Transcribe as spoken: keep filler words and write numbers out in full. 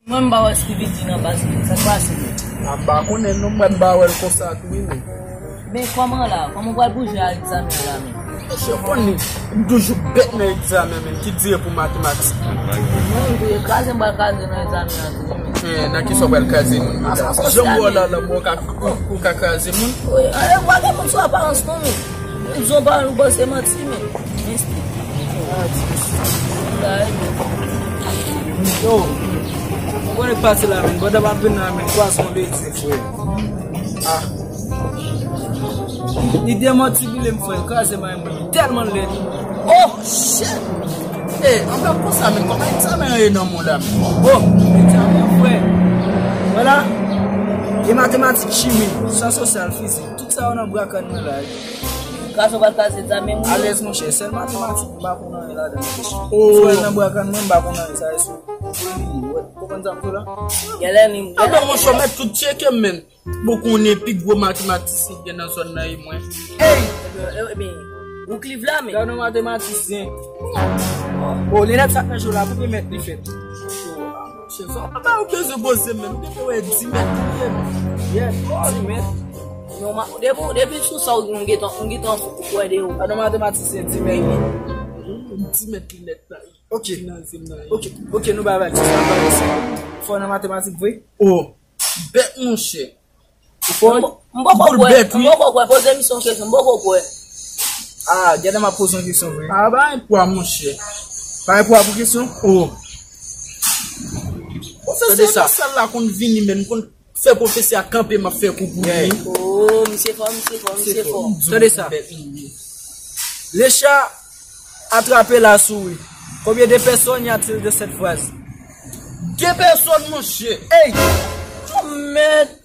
Mwen m pa wè Steevie di nan baz li, sa k pase menm? A m pa konnen non, mwen m pa wè l konsa tou wi menm. Men kòman la? Kòman w pral bouje a egzamen an la menm? Mesye, w konnen, m toujou bèt nan egzamen menm, ki dire pou matematik. Mwen m toujou kraze, m pral kraze nan egzamen an tou wi menm. Eh, nan kisa w pral kraze moun menm? Jan m wè w la, la, ou ka, ou, ou ka kraze moun? Wi, ale w pa gen moun sou aparans non menm. Menm jan w pale ou panse manti menm. Yo, ou konnen k pase la menm, pandan m ap vin la menm, pwason de di frè. Ah. Li demantibile m frè, kraze may mwen, li tèlman lèd. Oh shit! Eh, anba konsa menm, kòman egzamen an ye nan mond la menm? Oh, egzamen an frè. Vwala. E matematik, chimi, syans sosyal, fizik, tout sa yo nan bra kàn mwen la. Kraze w pral kraze egzamen moun yo. Alèz monchè, sèl matematik m pa konn anyen ladan. Oh. Sou nan bra kàn mwen, m pa konn anyen, sa e sou. Ou konprann sa m di w la? Genlè li. Anben monchè, mèt tout tcheke m menm. Bon, konnen pi gwo matematisyen ki gen nan zòn nan e mwen. Ey! Ebyen, ebyen, ou kliv la men. Gade yon matematisyen. Oh, linèt sa k nan je w la, pou ki mèt li fèt? Monchè, sa pa ou bezwen poze menm, ou gentan wè di mèt li ye menm. Yeah, di mèt. Non, ma, depi, depi sou sa ou m gentan, m gentan fou kwè de ou. Gade yon matematisyen di mèt li. Di mèt linèt la. Ok. Nan zye m nan. Ok, ok, nou bay vag sa, bay sa. Fò nan matematik vre? Oh, bèt monchè. Ou fò? M poko kwè, m poko kwè, poze misye yon kesyon, m poko kwè. Ah, gade m ap poze yon kesyon vre. Ah, bay pwa monchè. Bay pwa pou kesyon? Oh. Pwofesè nan sal la konn vini menm, konn fè pwofesè a kanpe, m ap fè kou pou li. Oh, misye fò, misye fò, misye fò. Tande sa. Le chat attrapé la souris. Combien de personnes y a-t-il de cette phrase? De pèsòn, monchè. Ey! Oh, mèd!